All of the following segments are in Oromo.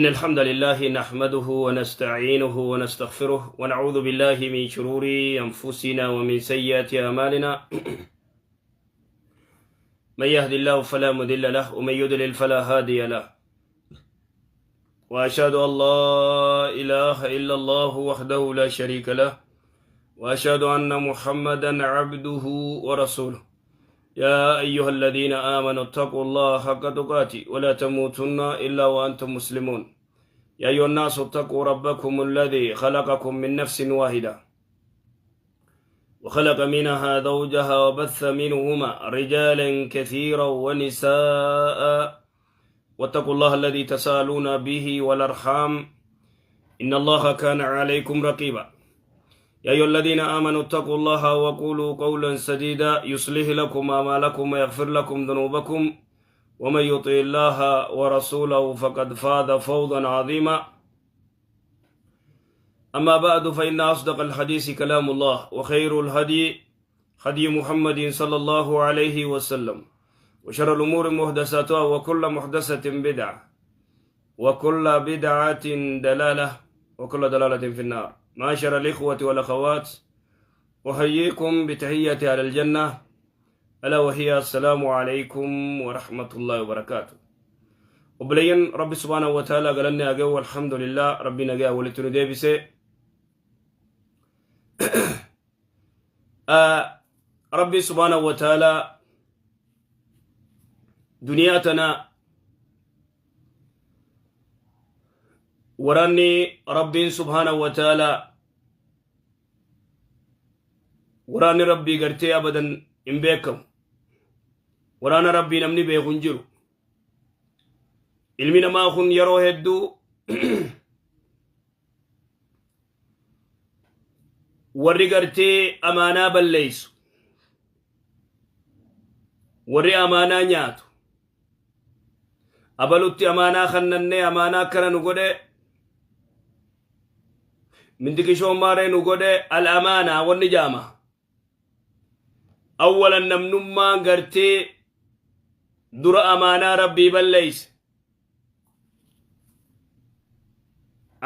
إن الحمد لله نحمده ونستعينه ونستغفره ونعوذ بالله من شرور أنفسنا ومن سيئات أعمالنا. من يهد الله فلا مضل له ومن يضلل فلا هادي له، وأشهد أن لا إله إلا الله وحده لا شريك له، وأشهد أن محمدا عبده ورسوله. يا أيها الذين آمنوا اتقوا الله حق تقاته ولا تموتن إلا وأنتم مسلمون. يا أيها الناس اتقوا ربكم الذي خلقكم من نفس واحدة وخلق منها زوجها وبث منهما رجالا كثيرا ونساء، واتقوا الله الذي تسالون به والأرحام إن الله كان عليكم رقيبا. يا أيها الذين آمنوا اتقوا الله وقولوا قولا سديدا يصلح لكم أعمالكم ويغفر لكم ذنوبكم، ومن يطع الله ورسوله فقد فاز فوزا عظيما. أما بعد، فإن أصدق الحديث كلام الله، وخير الهدي هدي محمد صلى الله عليه وسلم، وشر الأمور محدثاتها، وكل محدثة بدعة، وكل بدعة دلالة، وكل دلالة في النار. معاشر الإخوة والأخوات، أحييكم بتحية أهل الجنة، ألا وهي السلام عليكم ورحمة الله وبركاته. Obboleeyyan Rabbi سبحانه وتعالى galanni haa ga'u. الحمد لله, Rabbi nagaa walitti nu deebise. Rabbi سبحانه وتعالى duniyaa tana waraanni Rabbiin سبحانه وتعالى waraanni Rabbii gartee abadan hin beekamu. Waraana Rabbii namni beeku hin jiru. Ilmi namaa kun yeroo hedduu warri gartee amaanaa balleeysu, warri amaanaa nyaatu, abalutti amaanaa kannannee amaanaa akkana nu godhe, mindikishoo maaree nu godhe. Al amaanaa wanni jaama awwalan namnummaan gartee dura amaanaa Rabbii balleeyse,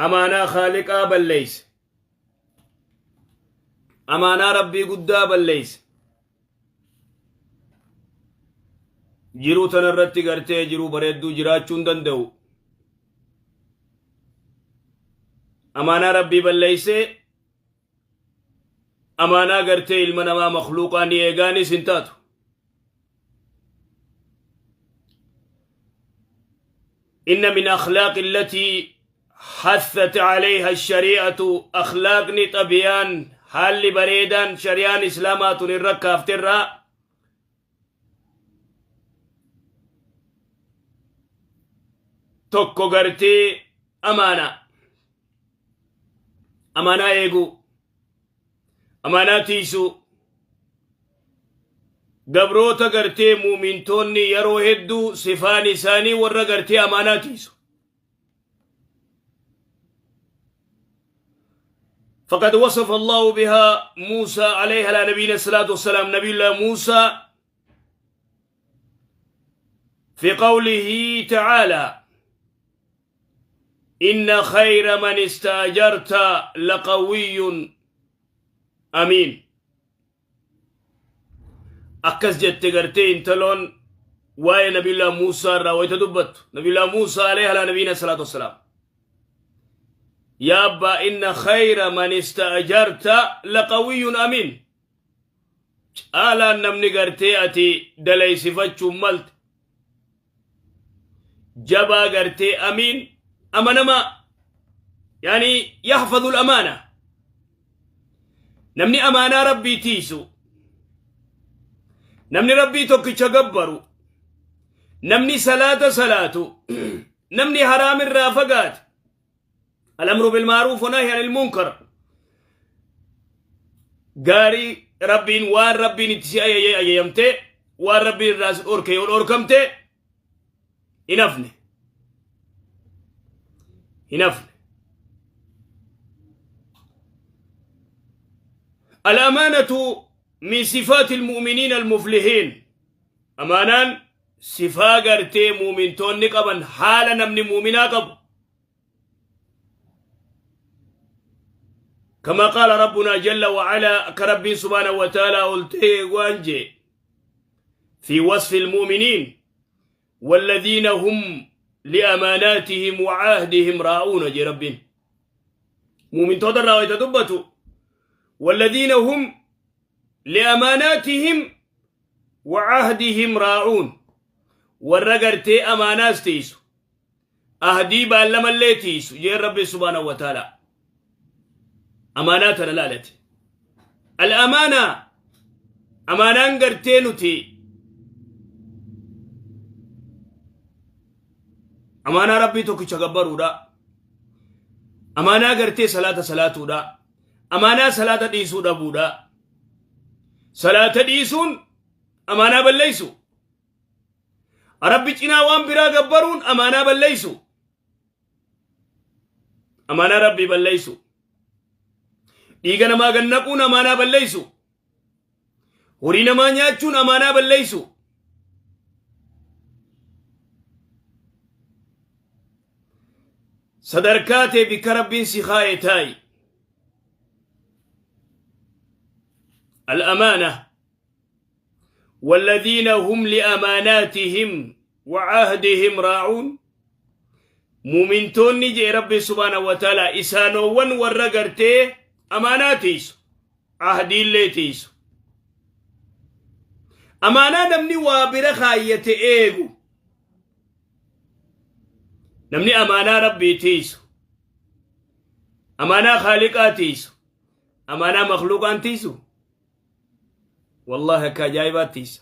amaanaa Khaaliqaa balleeyse, amaanaa Rabbii guddaa balleeyse. Jiruu tana irratti gartee jiruu bareedduu jiraachuu hin danda'u. Amaanaa Rabbii balleeysee amaanaa gartee ilma namaa makluuqaa ni eegaanis hin taatu. إن من أخلاق التي حثت عليها الشريعة، أخلاقني طبيان حال بريدان شريان إسلامات الركافترا tokko gartee amaanaa, amaanaa eeguu, amaanaa tiisuu. Gabroota gartee muumintoonni yeroo hedduu sifaan isaanii warra gartee amaanaa tiisu. فقد وصف الله بها موسى عليه على نبينا الصلاة والسلام، نبي الله موسى، في قوله تعالى: إن خير من استأجرت لقوي أمين. Akkas jette gartee intaloon waa'ee Nabiyyullah Muusaa irraa wayita dubbattu, Nabiyyullah Muusaa عليه على نبينا الصلاة والسلام: yaa abbaa, إن خير من استأجرت لقوي أمين. Caalaan namni gartee ati dalaysifachuun malte jabaa gartee أمين amanamaa, يعني يحفظ الأمانة. Namni amaanaa Rabbii tiisu, namni Rabbii tokkicha gabbaru, namni salaata salaatu, namni haraam irraa fagaate, الأمر بالمعروف ونهي عن المنكر, gaarii Rabbiin waan Rabbiin itti si ayyamte, waan Rabbiin irraa si dhorke yoo dhorkamte hin hafne, hin hafne. الأمانة من صفات المؤمنين المفلحين. Amaanaan sifaa gartee muumintoonni qaban, haala namni muuminaa qabu. Kama qaala rabbunaa jalla wa'alaa akka rabbiin subhaanahu wa ta'aalaa ol ta'e waan jee fi wasfi almu'miniin walladhiina hum li'amaanaatihim wa cahdihim raa'uuna jee rabbiin muumintoota irraa wayta dubbatu walladhiina hum li'amaanaatihim wa cahdihim raa'uun warra gartee amaanaas tiisu ahdii baallamallee tiisu jeen rabbi subhaanahu wa ta'aalaa amaanaa tana laalate al-amaanaa amaanaan gartee nuti amaanaa rabbii tokkicha gabbaruudha amaanaa gartee salaata salaatuudha amaanaa salaata dhiisuu dhabuudha salaata dhiisuun amaanaa balleessu Rabbi cinaa waan biraa gabbaruun amaanaa balleessu. Amaanaa Rabbii balleessu. Dhiiga namaa gannaquun amaanaa balleessu. Horii namaa nyaachuun amaanaa balleessu. Sadarkaa tee bikka Rabbiin si kaaye taa'i. Al-amaana. والذين هم لأماناتهم وعهدهم راعون mumintoonni jee rabbi subhaanahu wa ta'ala isaanowwan warra gartee amaanaa tiisu ahdiillee tiisu amaanaa namni waa bira kaayyate eegu namni amaanaa rabbii tiisu amaanaa khaaliqaa tiisu amaanaa makluuqaan tiisu Wallaahi akka ajaa'ibaatti isa.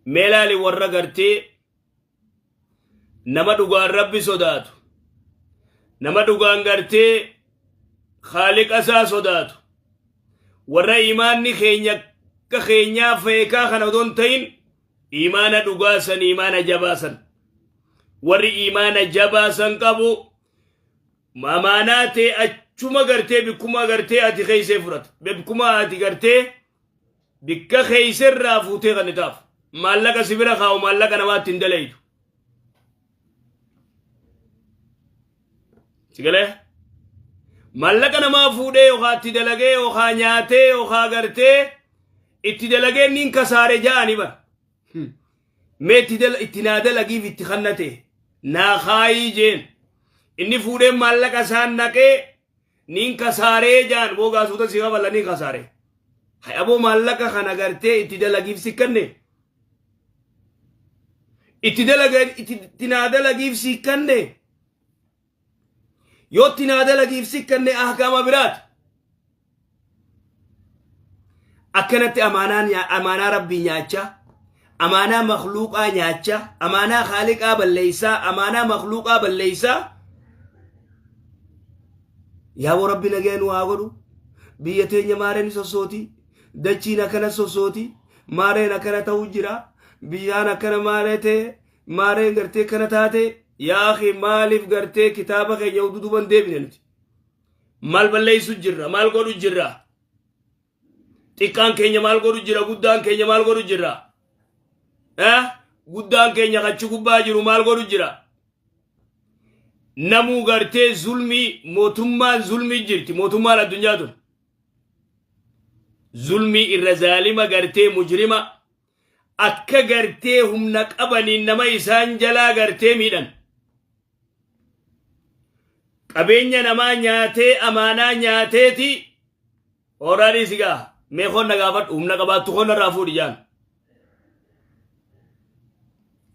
Mee laali warra gartee nama dhugaan rabbi sodaatu nama dhugaan gartee khaaliqa isaa sodaatu warra imaanni keenya akka keenyaa feekaa kana odoo hin ta'in imaana dhugaa san imaana jabaa san warri imaana jabaa san qabu Amaanaa tee achuma gartee bikkuma gartee ati keeysee fudhata. Bikkuma ati gartee bikka keeyse irraa fuutee kan taaf. Maallaqa si bira kaa'u maallaqa namaatti hin dalaydu. Si galee? Maallaqa namaa fuudhee yookaan itti dalagee yookaan nyaatee yookaan gartee itti dalagee niin kasaare ja'anii bara. Mee itti dala itti naa dalagiif itti kannate naa kaayii jeen. Inni fuudhee maallaqa isaan naqee niin kasaaree jaan boogaa suuta si kafalla niin kasaaree. Hay aboo maallaqa kana gartee itti dalagiif si kanne. Itti dalaga itti naa dalagiif si kanne. Yoo itti naa dalagiif si kanne ahkaama biraati. Akkanatti amaanaa rabbii nyaachaa, amaanaa makluuqaa nyaachaa, amaanaa khaaliqaa balleessaa, amaanaa makluuqaa balleessaa. Yaaboo rabbi nagaya nu haa godhu. Biyya teenya maareen sossooti. Dachiin akkana sossooti. Maareen akkana ta'uu jira. Biyyaan akkana maaree ta'e. Maareen gartee kana taate. Yaa akhi maaliif gartee kitaaba keenya duduban deebine nuti. Maal balleessu jirra? Maal godhu jirra? Xiqqaan keenya maal godhu jira? Guddaan keenya maal godhu jira? Eh? Guddaan keenya kachi gubbaa jiru maal godhu jira? Namuu gartee zulmii mootummaan zulmii jirti. Mootummaan addunyaa tun. Zulmii irra zaalima gartee mujrima akka gartee humna qabaniin nama isaan jalaa gartee miidhan. Qabeenya namaa nyaatee amaanaa nyaateeti horaa dhiisi gaa mee koon na gaafadhu humna qabaattu koon narraa fuudhi jaan.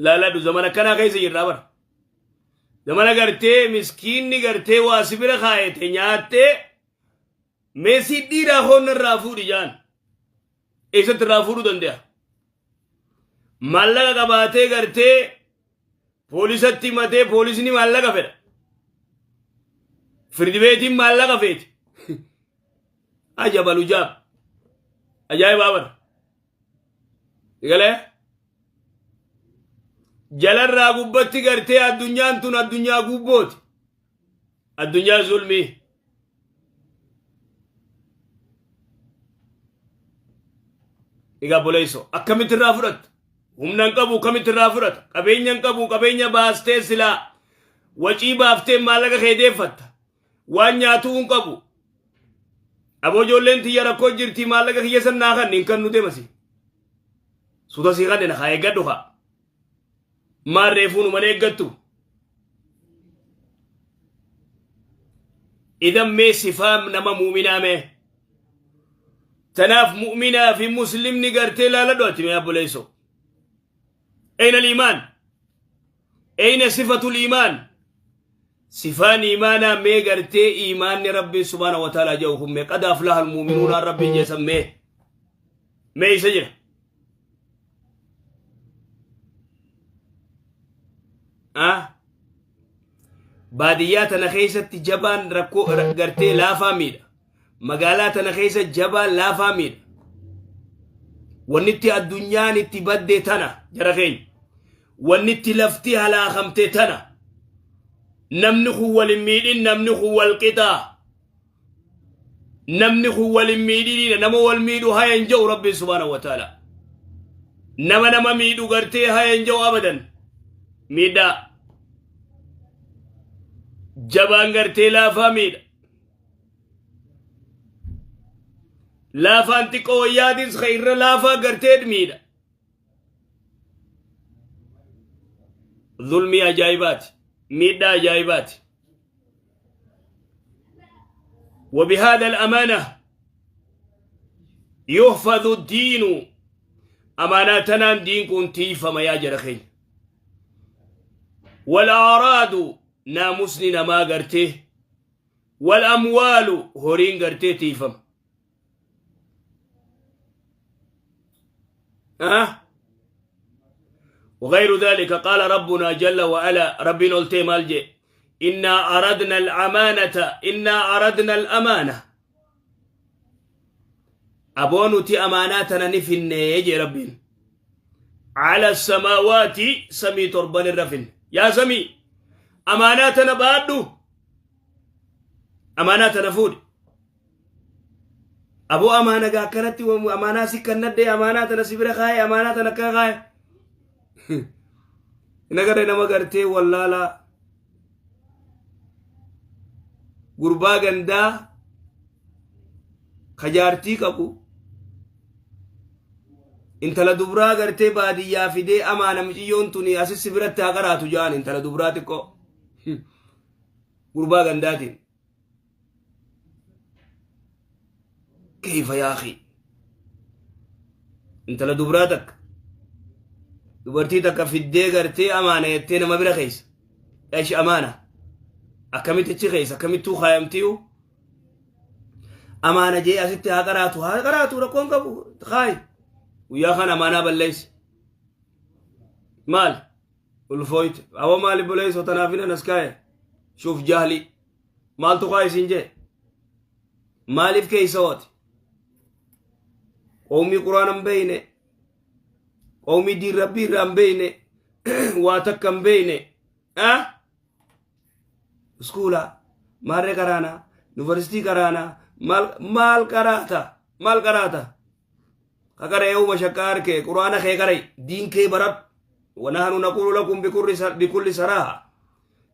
Laaladhu zamana akkanaa keessa jirraa bara. Zamana gartee miskiinni gartee waa si bira kaayete nyaattee mee si dhiiraa koon narraa fuudhi jaan. Eessatti irraa fuudhuu danda'a? Maallaqa qabaatee gartee poolisatti himatee poolisni maallaqa fedha. Firdi beetiin maallaqa feeti. Ajabalu jaab. Ajaa'ibaa bara. Galee? Jalarraa gubbatti gartee addunyaan tun addunyaa gubbooti. Addunyaa zulmii. Egaa boleessoo akkamitti irraa fudhatta? Humna hin qabu akkamitti irraa fudhata? Qabeenya hin qabu qabeenya baastee silaa wacii baaftee maallaqa kee deeffatta. Waan nyaatuu hin qabu. Aboo ijoolleen tiyya rakkoo jirti maallaqa kiyya san naa kanni hin kannu deemasi. Suuta sii kanne na haa eeggadhu haa. Maal reefuu nu malee eeggattu. Idan mee sifaa nama muuminaa mee. Tanaaf mu'minaa fi muslimni gartee laaladhu ati mee abboleessoo. Ayna al-iimaan? Ayna sifatul iimaan? Sifaan iimaanaa mee gartee iimaanni Rabbiin subhaana wa ta'ala jedhu kun mee qad aflaha al-mu'minuuna Rabbiin jeesan mee mee isa jira. Ah? Baadiyyaa tana keessatti jabaan rakkoo gartee laafaa miidha. Magaalaa tana keessa jabaan laafaa miidha. Wannitti addunyaan itti badde tana jara keenya. Wannitti lafti halaakamte tana. Namni kun wal hin miidhin, namni kun wal qixaa. Namni kun wal hin miidhiniidha. Nama wal miidhu haya hin jedhu Rabbiin subhaanahu wa ta'ala. Nama nama miidhu gartee haya hin jedhu abadan. Miidhaa. Jabaan gartee laafaa miidha. Laafaan xiqqoo wayyaatis ka irra laafaa gartee miidha. Zulmii ajaa'ibaati. Miidhaa ajaa'ibaati. وبهذا الأمانة يحفظ الدين. أماناتنا دين كن تيفما يا جرخين. والأعراض ناموسني نما قرته، والأموال هورين قرته تيفم. أه؟ وغير ذلك. قال ربنا جل وعلا، ربنا قلت مالجي إنا أردنا الأمانة، إنا أردنا الأمانة. أبونتي أماناتنا نفن يجي ربين على السماوات سمي تربان الرفن. يا سمي أماناتنا بادو أماناتنا فود أبو أمانة كانت أمانة سكنت أماناتنا سبرة خاي أماناتنا كخاي نغري نما غرتي والله لا gurbaa gandaa kajaartii qabu intala dubraa gartee baadiyyaa fidee amaana miciyyoon tuni asis biratti haa qaraatu ja'an intala dubraa xiqqoo gurbaa gandaatiin kayfa yaa akhi intala dubraa takka dubartii takka fiddee gartee amaana jettee nama bira keessa eesh amaana akkamitti achi keessa akkamittuu kaayamtiyu amaana jee asitti haa qaraatu haa qaraatu rakkoon qabu kaayi guyyaa kana amaanaa balleessi maal ulfooyte awwa maali boleesso tanaafin anas kaaye shuuf jahli maaltu kaa isin jee maaliif keessa hooti qawmii quraana hin beeyne, qawmii diin rabbii irraa hin beeyne, waa takka hin beeyne. Ah, iskuula maarree qaraana, yuunivarsiitii qaraana, maal maal qaraata, maal qaraata ka qara'ee uma shakkaa harkee quraana kee qara'i, diin kee baradhu. Wanahanu naqulu lakum bikulli saraaha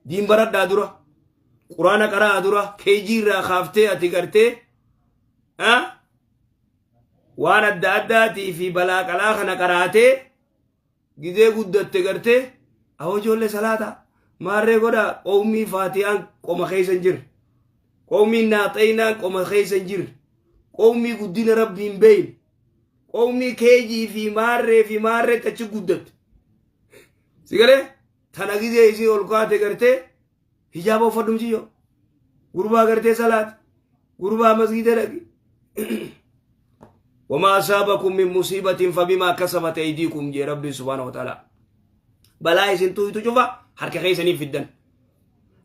diin baradhaa dura quraana qaraa dura keejii irraa kaaftee ati gartee ah waan adda addaatii fi balaa qalaa kana qaraatee gizee guddatte gartee awoo ijoollee salaata maarree godha. Qawmii faatiyaan qoma keessa hin jirre, qawmii naaxeynaan qoma keessa hin jirre, qawmii guddina rabbii hin beeyne, qawmii keejii fi maarree fi maarreetti achi guddatte si galee tana gizee isii ol kaate gartee hijaaba uffadhu miciyyo gurbaa gartee salaati gurbaa masgiida dhaqi. وما أصابكم من مصيبة فبما كسبت أيديكم جي ربي سبحانه وتعالى. Balaa isin tuytu cufa harka keessanii fiddan.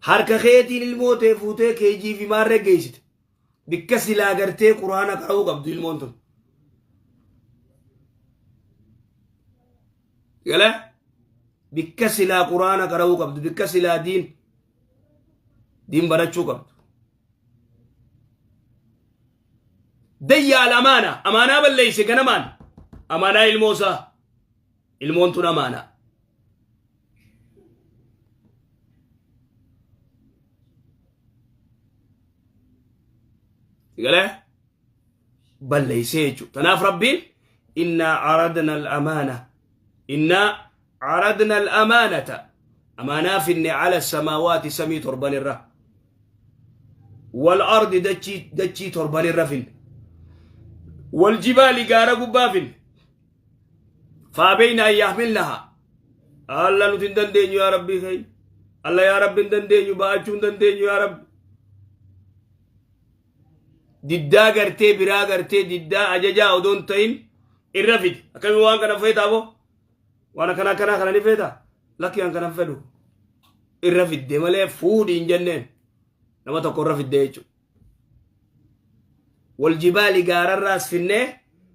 Harka keetiin ilmoo tee fuutee keejii fi maarree geessite bikka silaa gartee quraana qara'uu qabdu ilmoon tun. Gala bikka silaa quraana qara'uu qabdu, bikka silaa diin barachuu qabdu. Dayya al amaana, amaanaa balleeyse ganamaan amaanaa ilmoo isaa. Ilmoon tun amaanaa. Galee? Balleeysee jechuudha. Tanaaf Rabbiin innaa caradna al-amaana, innaa caradna al-amaanata, amaanaa finne, cala samaawaati, samii torban irra, wal ardi, dachii torban irra finne, wal jibaali, gaara gubbaa finne, faabayna an yahmilnaha, alla nuti hin dandeenyu yaa Rabbii keenya, alla yaa Rabbi hin dandeenyu, ba'achuu hin dandeenyu yaa Rabbi. Diddaa gartee biraa, gartee diddaa ajajaa odoo hin ta'in irra fide. Akkamii waan kana feetaa boo? Waan akkana akkanaa kana ni feetaa? Lakki, an kana fedhu. Irra fidde malee fuudhi hin jenneen. Nama tokko irra fidde jechuudha. Waljibaali, gaararraas finnee,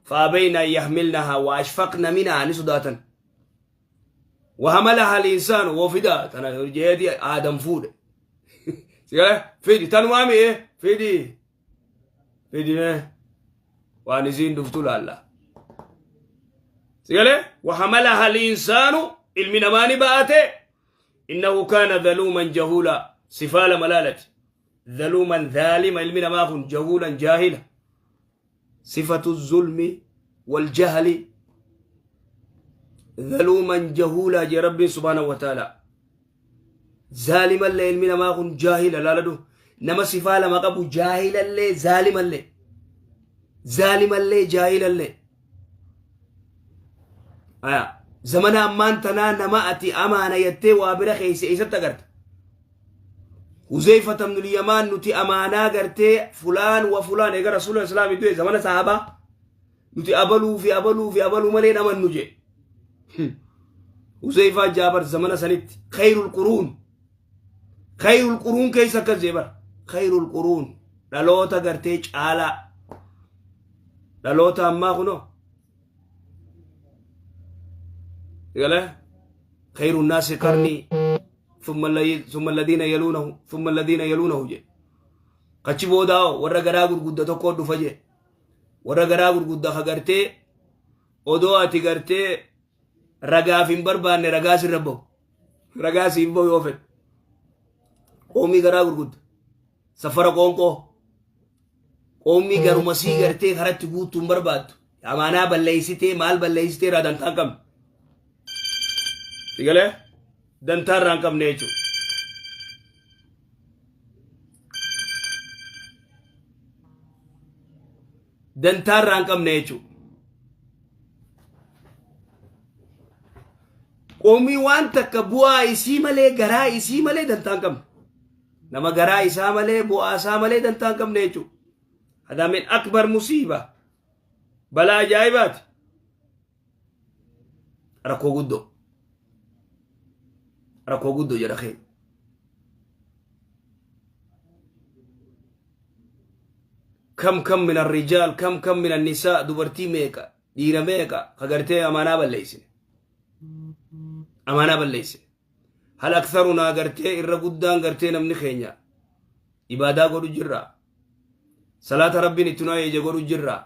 faabayna an yahmilnahaa wa ashfaqna minhaa, ni sodaatan. Wahamalaha al-insaanu, woo fidaa tana jeeti Aadam fuudhe. Sigale fidi tanumaa mi'ee fidi fidi mee waan isiin dhuftu laalla. Sigale wahamalaha al-insaanu, ilmi namaa ni ba'ate, innahu kaana dhaluuman jahuula. Sifaa lama laalati. Dhaluuman, dhaalima ilmi namaa kun, jahuulan, jaahila. Sifatu zulmi wal jahli, dhaluuman jahuulaa jee Rabbiin subhaanahu wa ta'ala. Zaalimallee ilmi namaa kun jaahila laaladhu. Nama sifaa lama qabu, jaahilallee zaalimallee. Zaalimallee jaahilallee. Aya zamana ammaan tanaa nama ati amaana jettee waa bira keessa eessatti agarta? Huzeyfata ibnul Yamaan nuti amaanaa gartee fulaan wa fulaan eega Rasuula Islaamii du'e, zamana sahabaa, nuti abaluu fi abaluu fi abaluu malee hin amannu jee. Huzeyfaa Jaabar zamana sanitti khayrul quruun, khayrul quruun keessa akkas jee bar, khayrul quruun, dhaloota gartee caalaa. Dhaloota ammaa kunoo galee khayru naasi qarnii thumma alladhiina yaluunahu thumma alladhiina yaluunahu jedhe. Kachi boodaa warra garaa gurgudda tokko dhufa jedhe. Warra garaa gurgudda ka gartee odoo ati gartee ragaaf hin barbaanne ragaa sirra bahu, ragaa siif bahu yoo fedhe. Qoomii garaa gurgudda safara qoonqoo, qoomii garuma sii gartee karatti guutuu hin barbaaddu. Amaanaa balleessitee, maal balleessitee irraa dantaa hin qabne. Sigalee dantaa irraa hin qabne jechuudha. Dantaa irraa hin qabne jechuudha. Qoomii waan takka bu'aa isii malee, garaa isii malee dantaa hin qabne. Nama garaa isaa malee, bu'aa isaa malee dantaa hin qabne jechuudha. Hadaa min akbar musiiba. Balaa ajaa'ibaati. Rakkoo guddoo. Rakkoo guddoo jedha keenya. Kam kam min arrijaal, kam kam min annisaa, dubartii meeqa, dhiira meeqa ka gartee amaanaa balleessine. Amaanaa balleessine. Hal aktharunaa, gartee irra guddaan gartee namni keenya ibaadaa godhu jirra? Salaata Rabbiin itti nu ajaje godhu jirra?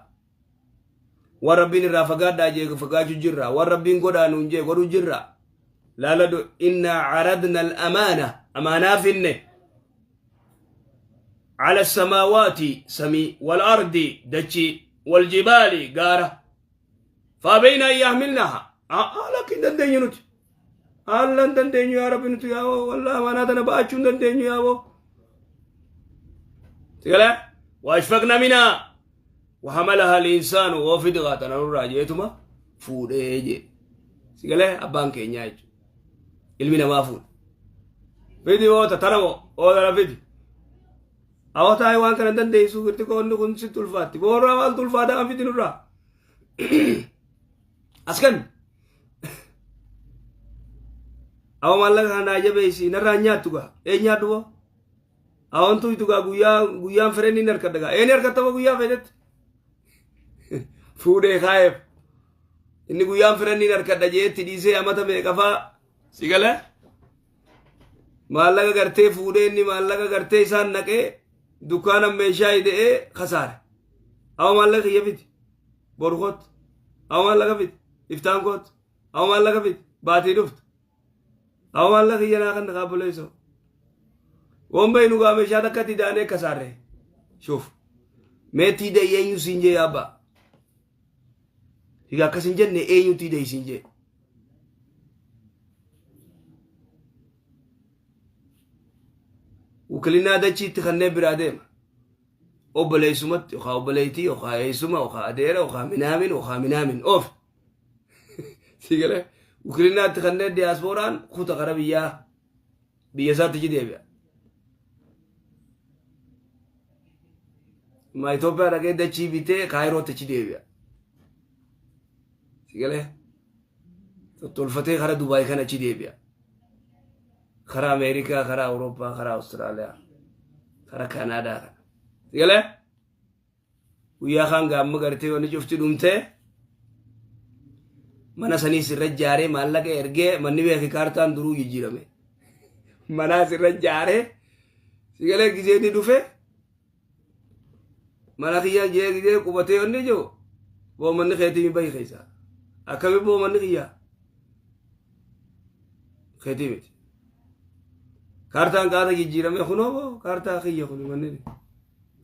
Waan Rabbiin irraa fagaadhaa jee fagaachuu jirra? Waan Rabbiin godhaa nuun jee godhu jirra? Laaladhu, innaa caradna al-amaana, amaanaa finne, ala samaawaati, samii, wal ardi, dachii, wal jibaali, gaara, faabayna an yahmilnaha, lakki hin dandeenyu nuti. Alla hin dandeenyu yaa Rabbi nuti, yaa wallah amaanaa tana ba'achuu hin dandeenyu yaa boo. Sigala waashfaqna minaa wahamalaha al-insaanu, woo fidi qaatana nurraa jeetuma fuudhee jee. Sigala abbaan keenyaa jechuudha. Ilmi namaa fuudhe. Fidi woota tana moo oo tana fidi. Awwa taa'ee waan kana hin dandeessu girti qoonni kun sitti ulfaatti. Boorraa maaltu ulfaataa kan fidi nurraa? As kenni. Awa maallaqa kana naa jabeessi, narraa hin nyaattu gaa. Ee nyaadhu boo. Awan tuytu gaa, guyyaa guyyaan fedhan ni harkadha gaa. Ee ni harkatta boo guyyaa fedhetti. Fuudhee kaa'eef. Inni guyyaan fedhan ni harkadha jeetti dhiisee amata meeqafaa si galee. Maallaqa gartee fuudhee, inni maallaqa gartee isaan naqee dukkaana meeshaa hidhee kasaare. Awa maallaqa kiyya fidi. Boru kootu. Awa maallaqa fidi. Iftaan kootu. Awa maallaqa fidi. Baatii dhuftu. Awa maallaqa kiyya naa kan kaabboleessoo. Woon baynu gaa meeshaa takka itti daanee kasaarre. Shuuf. Meetii da'ii eenyu siin jee yaabbaa. Egaa akkas hin jenne eenyutu hidha isin jee. Wukilinaa dachiitti kanneen biraa deema. Obboleessumatti yookaan obboleettii yookaan eessuma yookaan adeera yookaan minaamin yookaan minaamin oof. Si galee wukilinaatti kanneen diyaaspooraan kuta kara biyyaa biyya isaatti achi deebi'a. Ma Itoophiyaa dhaqee dachii bitee Kaayirootti achi deebi'a. Si galee tottolfatee kara Dubaay kana achi deebi'a. Kara Ameerikaa, kara Awurooppaa, kara Awustiraaliyaa, kara Kaanaadaa kana. Si galee guyyaa kaan gaamma gartee wanni cufti dhumtee mana sanii sirra jaaree maallaqa ergee manni beeki kaartaan duruu jijjiirame. Manaa sirra jaaree si galee gizee ni dhufe mana kiyya jee gizee qubatee wanni jiru boo manni keetii mi bahi keessa akkami boo manni kiyya keetii miti. Kaartaan qaata jijjiirame kunoo boo kaartaa kiyya kun manni.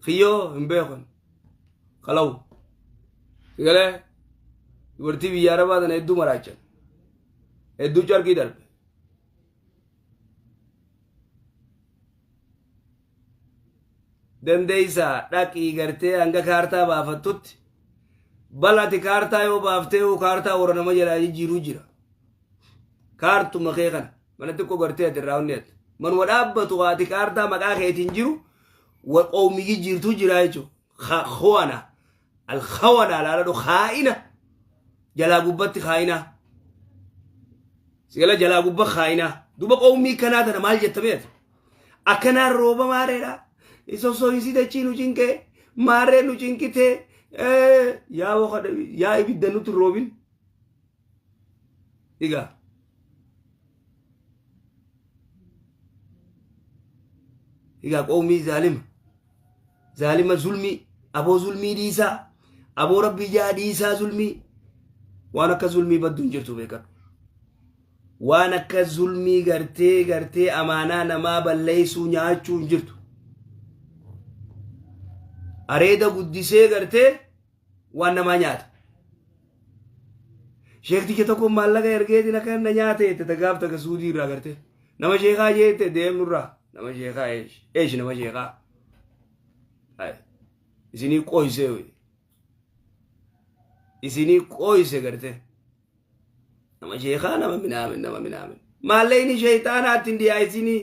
Kiyyoo hin beekan. Kalawu. Sigalee dubartii biyya arabaa tana hedduu maraachan. Hedduu carqii darbe. Dandeessaa dhaqii gartee hanga kaartaa baafattutti bal ati kaartaa yoo baaftee hoo kaartaa warra nama jalaa jijjiiruu jira. Kaartuma kee kana mana xiqqoo gartee ati irraa onnee ati. Manuma dhaabbatu ati kaartaa maqaa keetiin jiru wa qowmi jijjiirtuu jira jechuudha. Khawana alkhawana laaladhu khaa'ina jalaa gubbatti khaa'ina. Sigala jalaa gubba khaa'ina. Duba qowmii kanaa tana maal jetta beektu? Akkanaan rooba maareedha. Sosso'iinsi dachii nu cinqee maarree nu cinqitee yaa yaa ibidda nutti roobin. Egaa Egaa qowmii zaalima. Zaalima zulmii. Aboo zulmii dhiisaa. Aboo rabbii jaa dhiisaa zulmii. Waan akka zulmii baddu hin jirtu beekadhu. Waan akka zulmii gartee gartee amaanaa namaa balleessuu nyaachuu hin jirtu. Areeda guddisee gartee waan namaa nyaata. Sheekticha tokko maallaqa ergeetiin akka na nyaate jette ta gaaf takka suudii irraa garte. Nama sheekaa jeette deemnurraa. Nama sheekaa eesh. Eesh nama sheekaa. Hai. Isinii qooysee wayi. Isinii qooyse garte. Nama sheekaa nama minaamin nama minaamin. Maallayni sheeyxaanaatti hin dhiyaayisinii.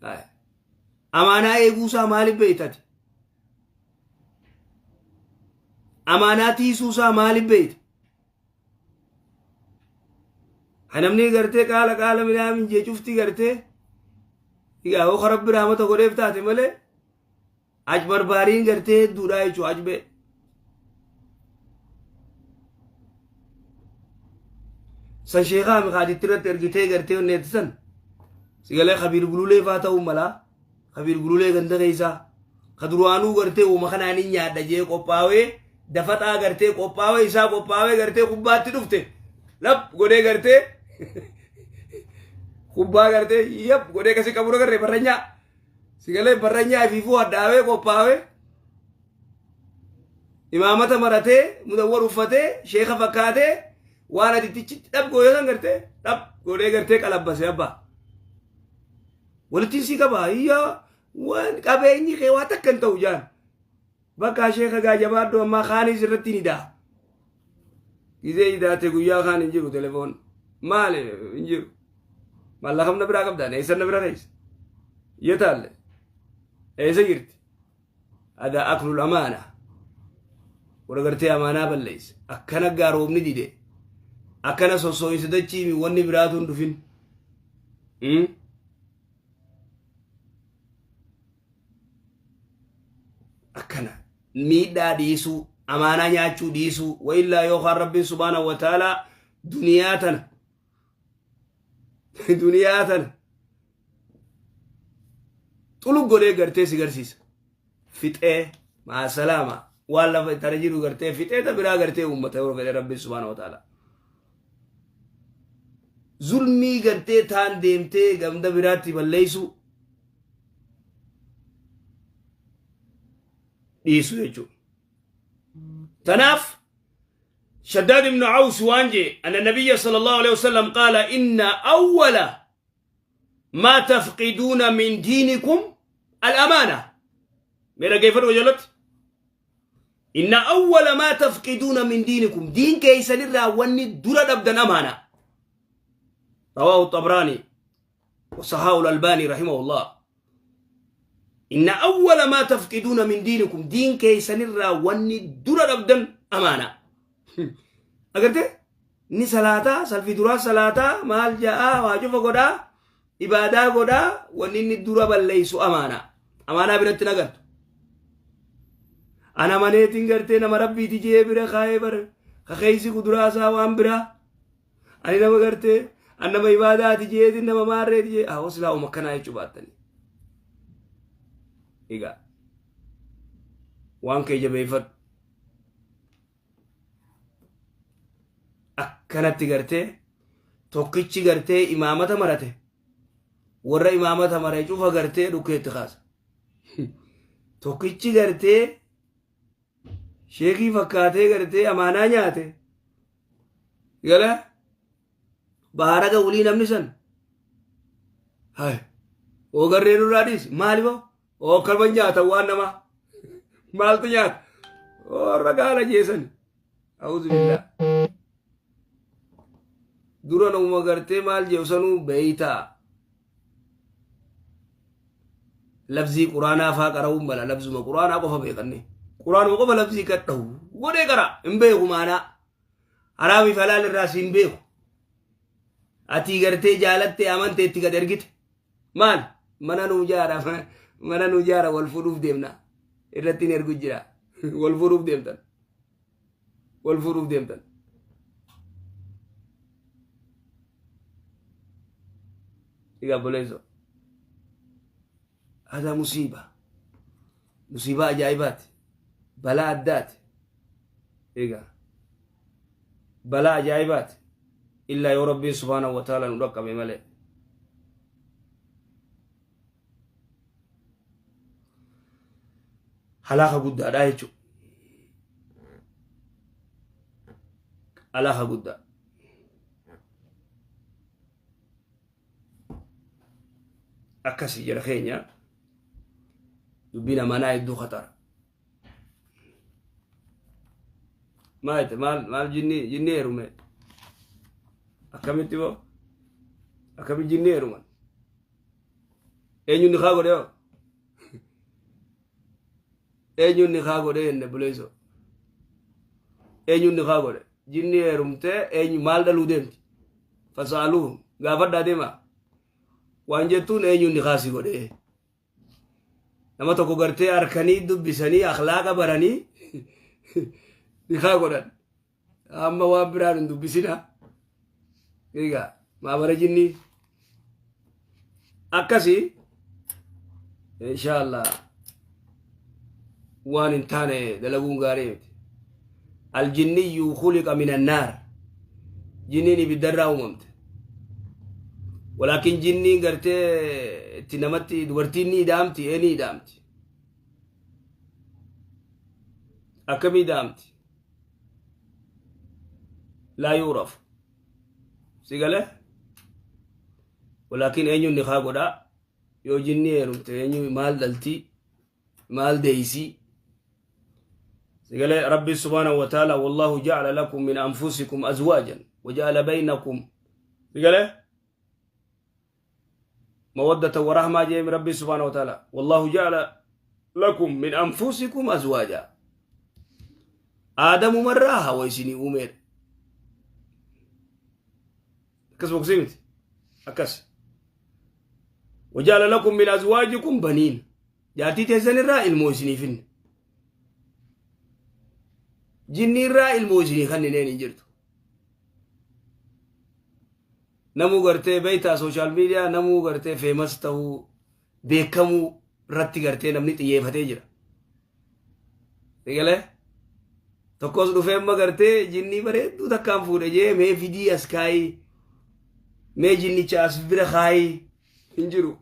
Hai. Amaanaa eeguusaa maaliif beeytati? Amaanaa tiisuu isaa maaliif beeyta? Ha namni gartee qaala qaala minaamin jee cufti gartee egaa yoo rabbi rahmata godheef taate malee ajbarbaariin gartee hedduudha jechuudha ajbee. San sheekaa mikaatitti irratti ergitee gartee onneetti san sigalee kabiir gululee faa ta'uu malaa. Kabiir Gululee ganda keessaa ka duraanuu gartee uuma kanaan hin nyaadha jee qophaawee dafaxaa gartee qophaawee isaa qophaawee gartee kubbaatti dhufte lap godhee gartee kubbaa gartee yap godhee kasi qabu agarree barranyaa sigalee barranyaa ifiifuu hadhaawee qophaawee imaamata maratee mudawwar uffatee sheeka fakkaatee waan adittichitti dhab godhee san gartee dhab godhee gartee qalabbase abbaa. Walittiin sii qaba iyyaa waan qabeenyi kee waa takka hin ta'u jaan. Bakka sheeka gaa jabaadhu ammaa kaanis irratti ni daa. Gizee idaate guyyaa kaan hin jiru telefoon. Maali hin jiru. Maallaqam na biraa qabdaan eessa na bira keessa. Yetaalle eessa jirti. Adaa aklul amaana. Warra gartee amaanaa balleessa. Akkana gaaroomni dide. Akkana sossoo'insa dachiimi wanni biraatu hin dhufin. Akkana miidhaa dhiisuu amaanaa nyaachuu dhiisuu wa'illaa yookaan rabbiin subhaanahu wa ta'aalaa duniyaa tana duniyaa tana xulug godhee gartee si garsiisa. Fixee maasalaama waan lafa tana jiru gartee fixee ta biraa gartee uummata yeroo fedhe rabbiin subhaanahu wa ta'ala. Zulmii gartee taan deemtee gamda biraatti balleessuu dhiisu jechuudha. Tanaaf Shaddaad ibnu Aws waan jee, anna nabiyya sallallahu alaihi wasallam qaala, inna awwala maa tafqiduuna min diinikum al-amaana. Mee dhaggeeffadhu qajeelatti. Inna awwala maa tafqiduuna min diinikum, diin keessanirraa wanni dura dhabdan amaana. Rawaahu Xabraani wasahahu al-Albaani rahimahullah. Inna awwala maa tafqiduuna min diinikum, diin keessanirraa wanni dura dhabdan amaana. Agartee? Inni salaataa, salfii duraa salaataa, maal ja'aa, waa cufa godhaa, ibaadaa godhaa, wanni inni dura balleessu amaana. Amaanaa biratti hin agartu. Ana maneetiin gartee nama rabbiiti jee bira kaa'ee bara kakeessi kuduraa isaa waan biraa. Ani nama gartee an nama ibaadaati jeetiin nama maarreeti jee haa silaa uma akkanaa jechuu baattanii. Egaa waan kee jabeeffadhu. Akkanatti gartee tokkichi gartee imaamata marate, warra imaamata mare cufa gartee dhukkeetti kaasa. Tokkichi gartee sheekii fakkaatee gartee amaanaa nyaate gala baaraga wulii namni san hay oo garree nurraa dhiisi maali boo oo kalma nyaatan waan namaa maaltu nyaata warra gaala jeesan. A'uuzu billah. Dura namuma gartee maal jeewu sanuu beeytaa labzii quraanaa faa qara'uun mala, labzuma quraanaa qofa beekanne, quraanuma qofa labzii kadhahu godhee qara hin beeku, maanaa haraamiif halaal irraa si hin beeku. Atii gartee jaalattee amantee itti gad ergite, maal mana nuu jaara, mana nuu jaara, wal fuudhuuf deemna irratti hin ergu jira. Wal fuudhuuf deemtan, wal fuudhuuf deemtan. Egaa obboleessoo, hadaa musiiba, musiibaa ajaa'ibaati, balaa addaati. Egaa balaa ajaa'ibaati, illaa yoo rabbiin subhaanahu wa ta'ala nu dhaqqabe malee. Halaaka guddaadha jechuudha. Halaaka guddaa. Akkasii jira keenya, dubbiin amanaa hedduu khatara. Maal jette? Maal maal jinni jinni heerume akkamitti boo, akkamitti jinni heeruman? Eenyuun nikaa godhe hoo? Eenyuun nikaa godhe jenne buleessoo? Eenyuun nikaa godhe? Jinni heerumtee eenyu maal dhaluu deemti? Fasaaluu gaafadhaa deemaa. Waan jettuun eenyuun nikaa si godhe? Nama tokko gartee harkanii dubbisanii akhlaaqa baranii nikaa godhan. Amma waan biraan hin dubbisina. Egaa maabara jinnii akkasii inshallah waan hin taane dalaguun gaarii miti. Aljinniyyu khuliqa min annaar, jinniin ibiddarraa uumamte. Walaakin jinniin gartee itti namatti dubartiin ni ida'amti, ee ni ida'amti. Akkamii ida'amti? Laa yuurafu si galee. Walaakin eenyuun nikaa godhaa? Yoo jinni heerumte eenyu maal dhaltii, maal deeysii? Si galee? Rabbi subhaanahu wa ta'ala, wallahu ja'ala lakum min anfusikum azwaajan wa ja'ala baynakum, si galee, mawaddata wa rahmaa jeemi rabbi subhaanahu wa ta'ala. Wallahu ja'ala lakum min anfusikum azwaaja, aadamumarraa hawa isinii uumeedha. Akkas boksii miti akkas. Waja'ala lakum min azwaajikum baniin, jaartii teessan irraa ilmoo isinii finne. Jinni irraa ilmoo isinii kannineen hin jirtu. Namuu gartee beektaa, social media namuu gartee famous ta'uu, beekamuu irratti gartee namni xiyyeeffatee jira. Egalee tokkos dhufee amma gartee jinnii bareedduu takkaan fuudhe jee, mee fidii as kaayii, mee jinnicha as bira kaayii, hin jiru.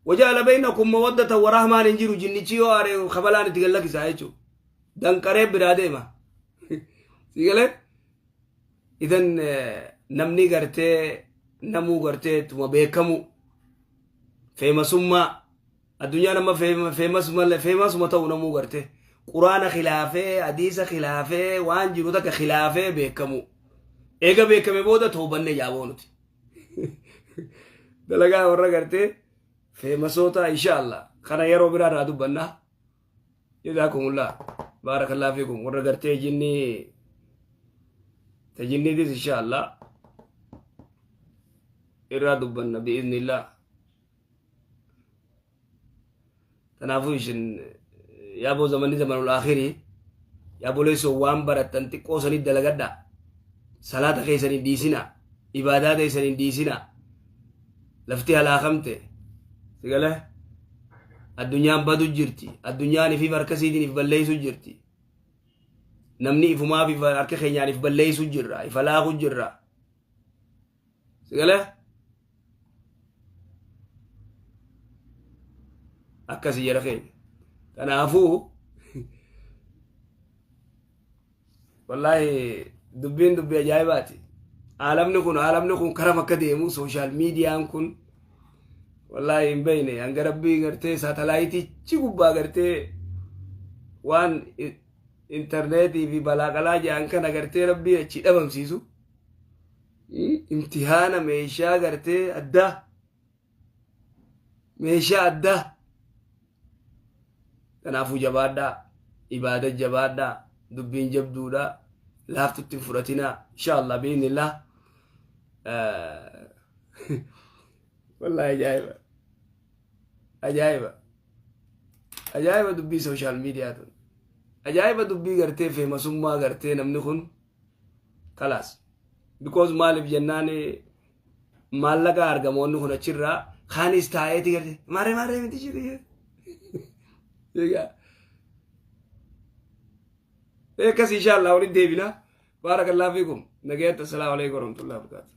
Waja'ala baynakum mawaddatan wa rahmaan hin jiru. Jinnichi yoo aare kabalaan itti gad lakkisaa jechuudha. Danqaree biraa deema. Sigalee idan namni gartee namuu gartee tuma beekamu famousummaa addunyaan amma famous malee famousuma ta'u namuu gartee Quraana khilaafee, hadiisa khilaafee, waan jiru takka khilaafee beekamu. Eega beekame booda toobanne yaaboo nuti. Dalagaa warra gartee famousoota, insha Allah, kana yeroo biraa irraa dubbannaa. Jazaakumullah, baarakallah fiikum. Warra gartee jinnii tajinniitis insha Allah irraa dubbanna bi'iznillah. Kanaafuu isin yaaboo zamanni zamanul akhirii, yaaboleessoo, waan barattan xiqqoo sanit dalagadha. Salaata keessan hin dhiisina, ibaadaa teessan hin dhiisina. Lafti halaakamte sigale, addunyaan badu jirti, addunyaan ifiif harka isiitiin if balleessu jirti. Namni ifumaaf if harka keenyaan if balleessu jirra, if halaaku jirra sigale. Akkasi jara keenya. Kanaafuu wallaahi dubbiin dubbii ajaa'ibaati. Aalamni kun karam akka deemu social mediaan kun wallaahi hin beeyne. Hanga Rabbii gartee satelliteichi gubbaa gartee waan intarneetii fi balaaqalaa jedhan kana gartee Rabbii achi dhabamsiisu, imtihaana meeshaa gartee addaa, meeshaa addaa. Kanaafuu jabaadhaa, ibaada jabaadhaa, dubbiin jabduudha, laaftutti hin fudhatinaa. Insha Allah, biiznillah. Wallaahi ajaa'iba, ajaa'iba, ajaa'iba! Dubbii social media tun ajaa'iba. Dubbii gartee famousummaa gartee namni kun kalaas, because maaliif jennaan, maallaqa argamoonni kun achirraa kaanis taa'eeti gartee maaree maaree miti jiru. Egaa akkas, insha Allah, walitti deebina. Baarakallahu fiikum. Nagayatti. Assalaamu alaikum warahmatullahi wabarakatuh.